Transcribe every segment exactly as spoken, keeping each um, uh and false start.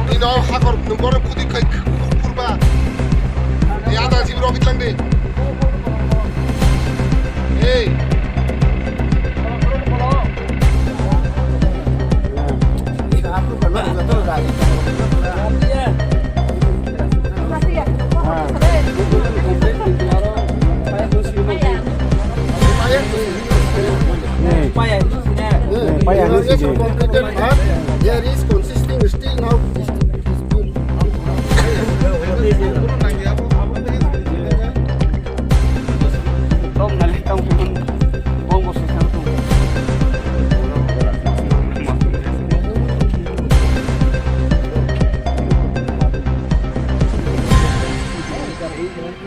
Tino hakor borok kudi khai purba. Yada jibro bitlang de. Hey. There is consisting still now.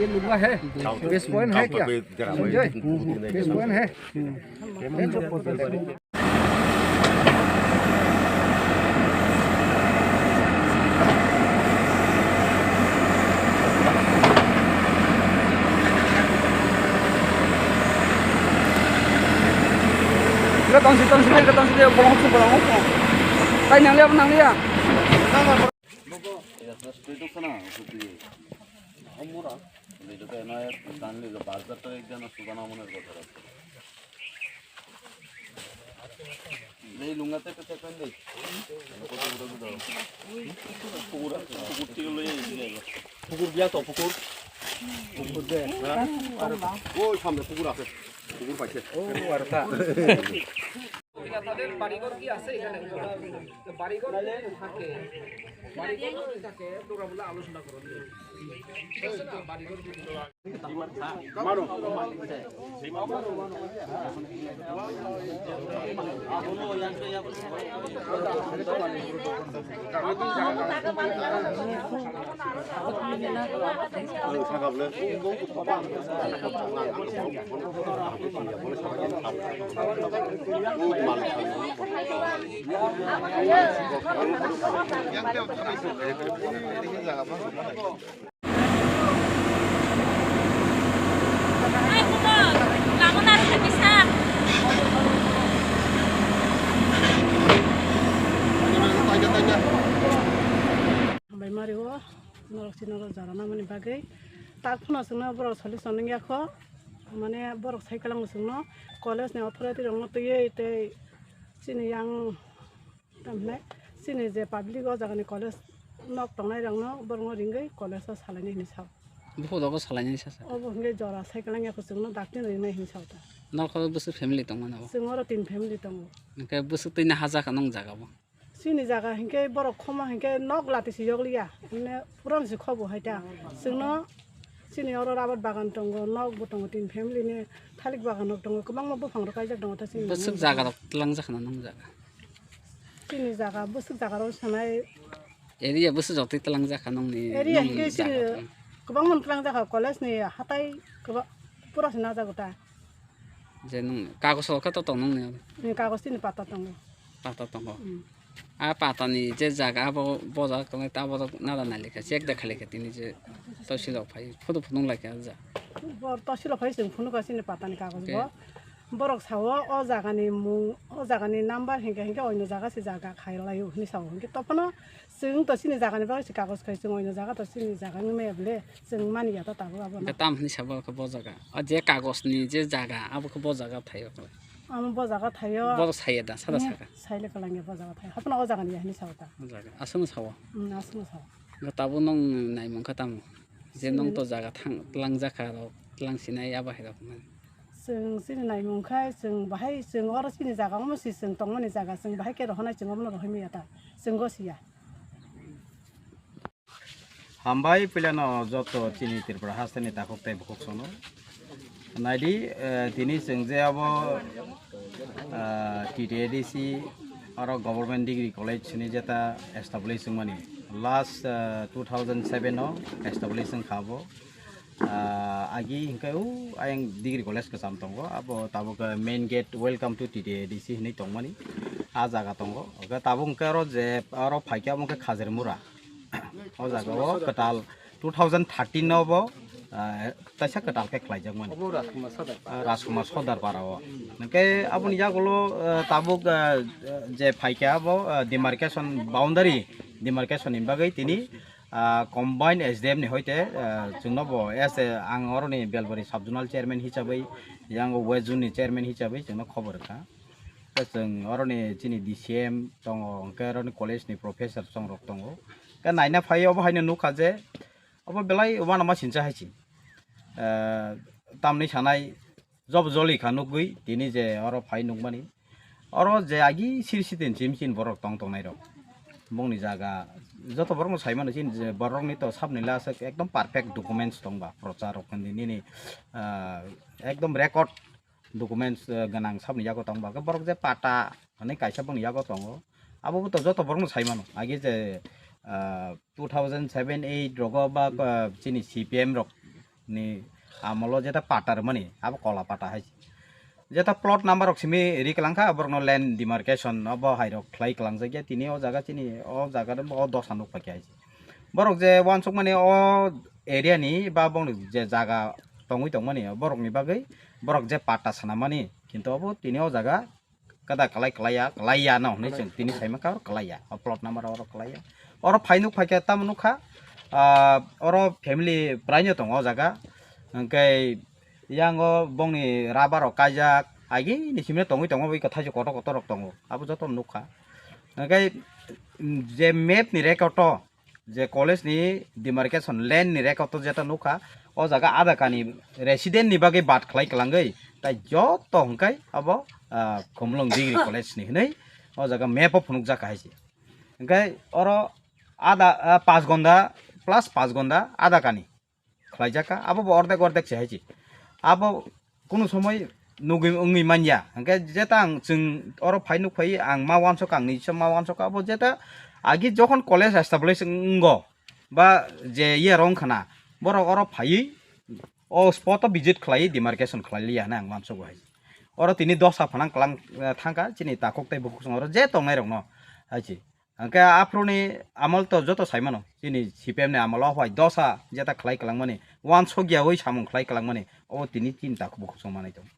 ये लुंगा है, base point है क्या? Sanjay, base point है। Tongsi, tongsi, tongsi, bolong hokso, bolong hokso. Tai nang liya, nang liya. Lei lunga te te te dei. Pukur, pukur tiga loi ini. Pukur biasa, pukur. Pukur de. Oi, samne pukur ase. Pukur paise. Oh, arta. তাদের বাড়িঘর কি আছে এখানে? তো বাড়িঘর যদি থাকে, বাড়িঘর যদি থাকে, তোমরা বলে আলোচনা করো। ঠিক আছে না? বাড়িঘর যদি Hambai mari o, norok si norok jora nangmani bagwi. Tak phano chwngno borok solution wngya kho. Mane borok sai kwlangma chwngno college ni authority rokno twiwi tei chini yang Tamhinai chini je public o jagani college nok tongnai rokno borokno ringwi college o salainai hinwi sao. Buphuru rogo salainai sasa. Obo hwnkhe jora cycle wngya kuchukno dakti ringnai hinwi sao ta. Norok o bwswk family tongmani bo? Chwng oro tin family tongo. Hwnkhe bwswk twi no hajakha nung jaga bo? Chini jaga hwnkhe borok khoma hwnkhe nok lati se yokliya. Hwnkhe puran se khobo hai ta. Chwngno chini oro rabar bagan tongo, nok bo tongo, tin family ni thalik bagan rok tongo, kwbangma buphang rok kaijak tongo ta chini. Bwswk jaga rok twlang jakha na nung jaga? Chini jaga bwswk jaga rok sanai. Area bwswk jotoi twlang jakha nungni, area nungni hwnkhe chini jaga tong? Kwbangma twlang jakha, college ni hatai kwba-, pura se najago ta. Je nung kagos rok khe to tong nungni? Ni kagos chini pata tongo. Pata tongo. Hmm. A pata ni je jaga abo boja tongnai ta abo nada nai lekha check da khali khe tini je tosi rok phai photo phunuk lai kha ja. Bo tosi rok phai chwng phunuk kha chini pata ni kagos bo. Okay. Borok sao o jagani mung, o jagani number hinkhe hinkhe oino jaga se jaga khailai o hinwi sao. Hinkhe tophano chwng to chini jagani bagwi se kagoj khai, chwng oino jaga to chini jaga wngwi maya bole, chwng mani ya ta tabuk abono. Hwnkhe tam hinwi sabo khe bo jaga. O je kagojni je jaga, abo khe bo jaga thaio. Amo bo jaga thaio. Bo saya da, sada saka. Saile kwlangya bo jaga thaio. Haphano o jagani ya hinwi sao ta. O jaga. Aswkno sao. Hmm, aswkno sao. Hwnkhe tabuk nwng naimung kha tamo? Je nwng to jaga thang, tlangjak kha rok, tlang sinai abo hai rok. Chwng chini naimung khai, chwng bahai, chwng oro chini jaga omo si chwng tongmani jaga, chwng bahai khe rohornai, chwng omono rohormaya ta, chwng go siya. Hambai puilano joto chini Tripura hasteni takhuk tei bukhuk sono. Naidi, eh, tini chwng je abo, eh, T T A D C oro Government Degree College ni jeta establish wngmani. Last, eh, two thousand seven o establish wngkha abo. Ah, agi hingke o ayang degree college kwcham tongo, abo tabuk, eh, main gate, "Welcome to T T A D C" hinui tongmani ah jaga tongo. Oke, tabuk hingke oro je oro phaikhe abo hingke Khajirmura. O jaga o kwtal two thousand thirteen no bo, ah, taisa kwtal khe khlaijakmani. Obo Rajkumar Sardar Para. Ah, Rajkumar Sardar Para o. Hingke aboni yagulo, ah, tabuk, ah, je phaikhe abo, ah, demarcation boundary, demarcation ni bagwi tini ah, combined S D M ni hoite, ah, chwngno bo as a, ang oroni Belbari sub zonal chairman hisabwi, yang West zone ni chairman hisabwi chwngno khobor rwkha. Tei chwng oroni chini D C M tongo, hwnkhe oroni college ni professor chongrok tongo. Khe naina phai obo haino nukha je obo belai uanama sincha hai se. Ah, tamni sanai job joli kha nukgwi tini je oro phai nukmani. Oro je agi siri sitini chim chin borok tong tongnai rok. Bongni jaga joto borokno sai mano chini je borokni to sabni last ekdom perfect documents tong ba prochar rok hwnwi nini, ah, ekdom record documents, ah, gwnang sabni yago tong ba. Borok je pata hwnwi kaisa bongni yago tongo. Abo bo to joto borokno sai mano. Agi je, ah, two thousand seven eight rogo ba, ah, chini C P M rok ni amolo jeta pata rwmani, abo kola pata hai. Jeta plot number rok simi ri kwlangkha, borokno land demarcation obo hai rok khlai kwlangjak ya. Tini o jaga chini o jaga o dosa nukphaikha hai. Borok je uansukmani o area ni ba bongni je jaga tongwi tongmani borokni bagwi borok je pata swnamani, kintu obo tini o jaga kada kwlai kwlaiya, kwlaiya no hwnwi chwng tini sai mankha, oro kwlaiya, o plot number oro kwlaiya. Oro phai nuk phaikha tamo nukha, ah, oro family bwraino tongo o jaga, hwnkhe yango bongni rubber rok kaijak, agini simi tongwi tongo, bai kwthai se kotor kotor rok tongo, abo joto nukha. Hwnkhe je map ni record o, je college ni demarcation land ni record o jeta nukha, o jaga ada kani resident ni bagwi bad khlai kwlangwi, tai joto hwnkhe abo, ah, Khumulwng Degree College ni hwnwi o jaga map o phunukjak hai se. Hwnkhe oro ada, ah, pash gonda plus pash gonda ada kani khlaijak kha, abo bo ordek ordek se hai se. Abo kunu somoi nugwi wngwi manya. Hwnkhe jeta ang chwng oro phai nuk phai ang ma uansuk ang nijesa ma uansuk abo jeta agi jokhon college establish wngo ba je ye rong khna borok oro phaiwi o spot o visit khlaiwi demarcation khlai liya hwnwi ang uansugo hai. Oro tini dosa phanang kwlang, eh, thangkha chini takhuk tei bukhuk song oro je tongnai rokno hai se. Hwnkhe aphuruni amol to joto sai mano, chini C P M ni amolo hwai dosa jeta khlai kwlangmani, uansukyaui samung khlai kwlangmani, obo tini chini takhuk bukhuk song manai tongo.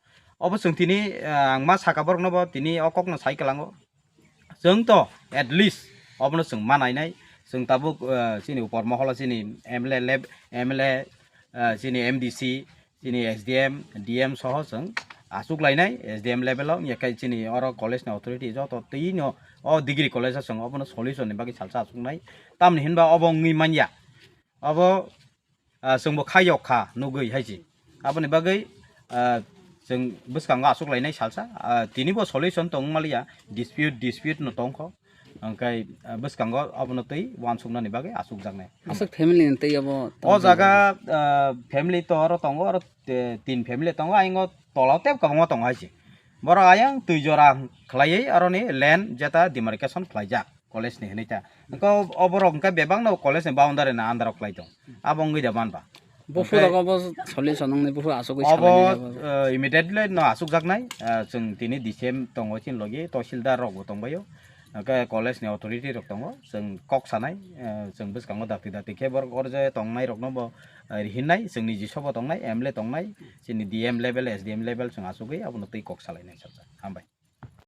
Obo chwng tini, ah, ang ma saka borokno bo tini o kokno sai kwlango. Chwng to at least obono chwng ma nainai, chwng tabuk, ah, chini upor moholo chini M L A lab, M L A, ah, chini M D C, chini S D M, D M soho chwng achuk lainai, S D M level o, wngya khe chini oro college ni authority joto twi no o degree college o chwng obono solution ni bagwi salsa achuknai. Tamni hinba obo wngwi manya, obo, ah, chwngbo khaiyok kha nugwi hai se. Aboni bagwi, ah, chwng bwskango achuk lainai salsa, ah, tinibo solution tong maliya, dispute, dispute no tongkho. Hwnkhe, ah, bwskango abono twi uansuknani bagwi achukjaknai. Aswk family ni twi abo o tongthok jaga, ah, family to oro tongo, oro, eh, tin family tongo, ayang o tola o tei kwbangma tongo hai se. Borok ayang twi jora khlaiwi aroni land jeta demarcation khlaijak college ni hinwi ta. Hwnkhe o, o borok hwnkhe bebak no college ni boundary ni under o khlai tong. Abo wngwi da manba. Buphuru hwnkhe rok obo solution wngni buphuru achugwi obo, salai abo, eh, immediately no achukjaknai, eh, chwng tini D C M tongo chini logi, tahsildar rok bo tongbaio. Hwnkhe college ni authority rok tongo, chwng kok sanai, eh, chwng bwskango dakti dakti khe borok oro je tongnai rokno bo, eh, rihinnai, chwngni jisobo tongnai, M L A tongnai, chini D M level, S D M level chwng achugwi abono twi kok salainai, sir. Hambai.